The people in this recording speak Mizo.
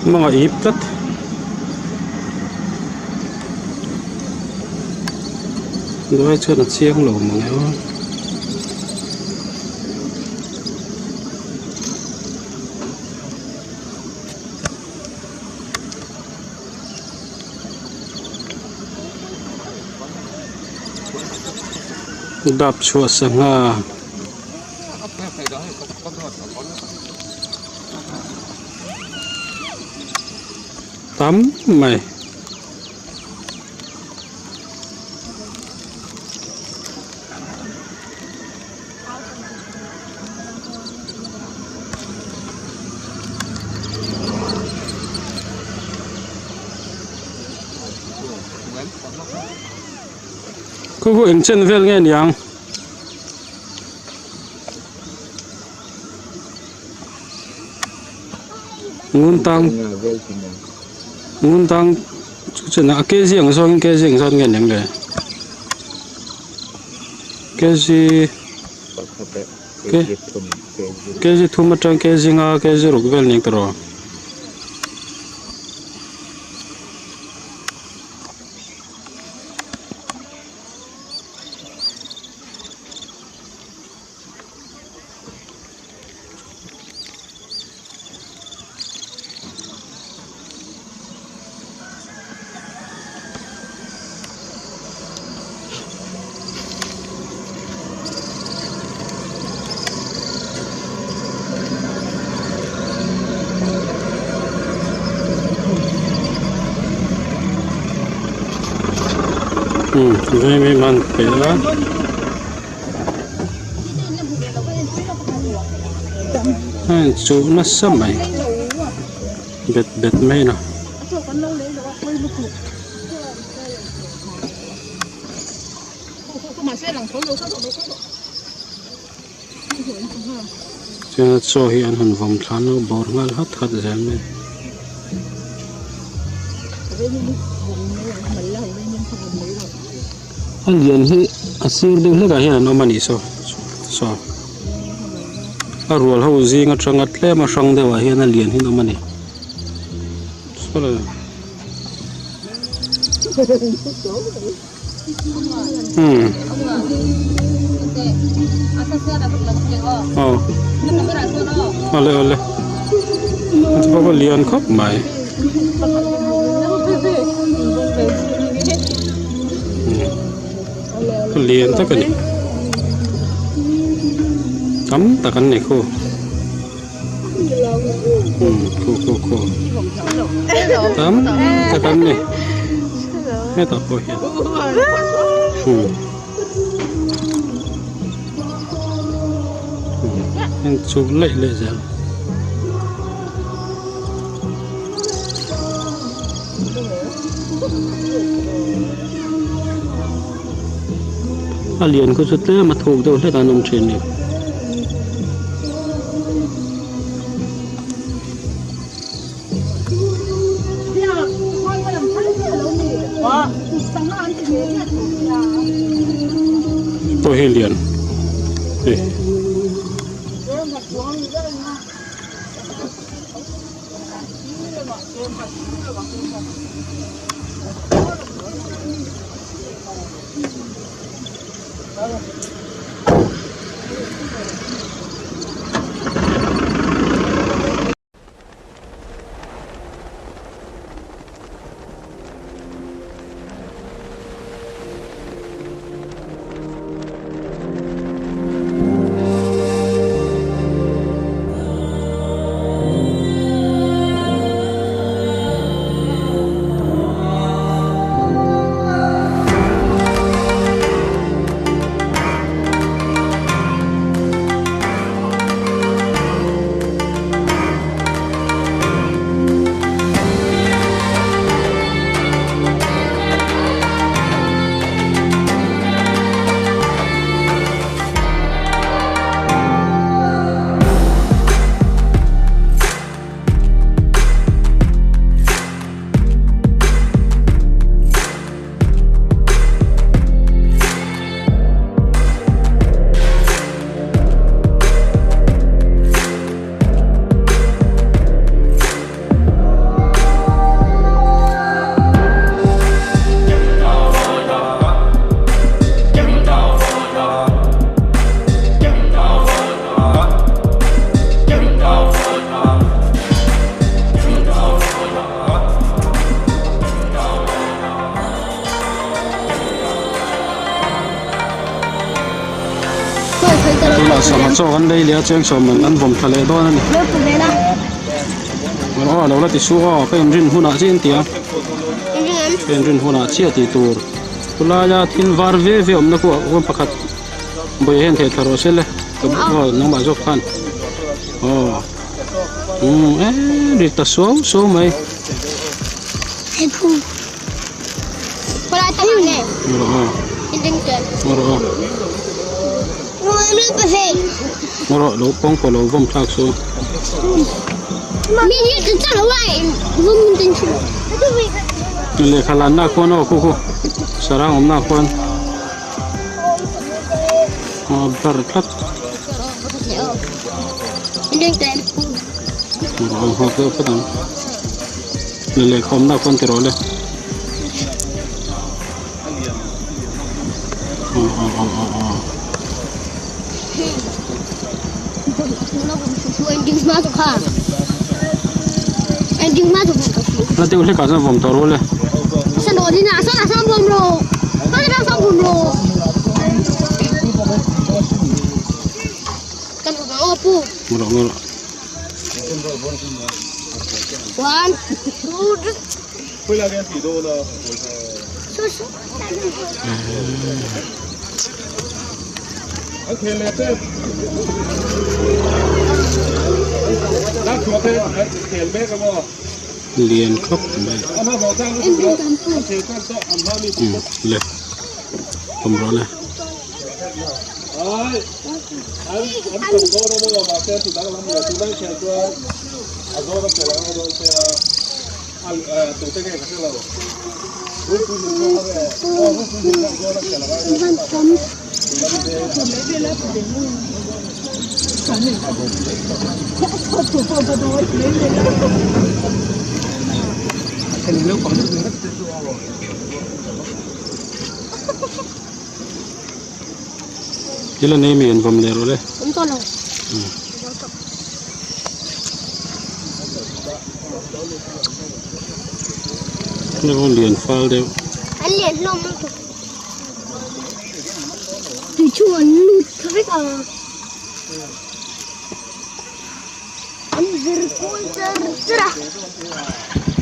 Mawng a ip tlat. Duai chuan a chiang lo mang e aw. Dap chhuah sangha. Tam mai. Khu khu eng chen vel nge niang. Ngun tang ngun tang chu chen a kg ang zawngin kg ang zawng nge niang le kg kg thum atang kg nga kg ruk vel niang tawh. Umm vaimim an pe a. A inchuh nasa mai bet bet mai a ni. Chuan a chaw hi an han vawm thla a bawr nghal hat hat zel mai. A lian hi a sir deuh hlekah hian an awm a nih saw saw a rual ho zing atanga tlem a hrang deuhah hian a lian hi an awm a ni umm aw awle awle a lian khawp mai. Lian tak a ni tam tak an ni khu umm khu khu khu tam tak an ni hetah pawh hian umm heng chu laih leh zel. A lian khaw chu tlem a thuk deuh hlek an awm thin a ni. Pawh hi lian hei. Chaw kan lei leh a cheng sawm an an vawm thla leh dawn a ni. Aw lo la ti su aw ka inrin hunah chiah an ti a. Ka inrin hunah chiah tih tur. Chulaia thil var ve ve awmna khu ah pakhat bawiah hian theh thla rawh se le. Aw nangmah zawk khan aw umm e ri ta suau suau mai. Rawh lo pawng pawh lo vawm thlak chu. Lehkha lanna khuan aw khu khu sarang awmna khuan a bar tlat. Rawh ang nghak deuh phawt ang. Lehkha awmna khuan ti rawh le. Na deuh hlek ah chuan vawm tawh rawh le. Ngaw rawh ngaw rawh. Lian khawp mai umm le awm rawh le. Thil a nei mi an vawm leh rawh le. Heng lian fal deuh. An lian hlawm lutuk. Tui chhung an lut kha vek a. An vir kual char char a.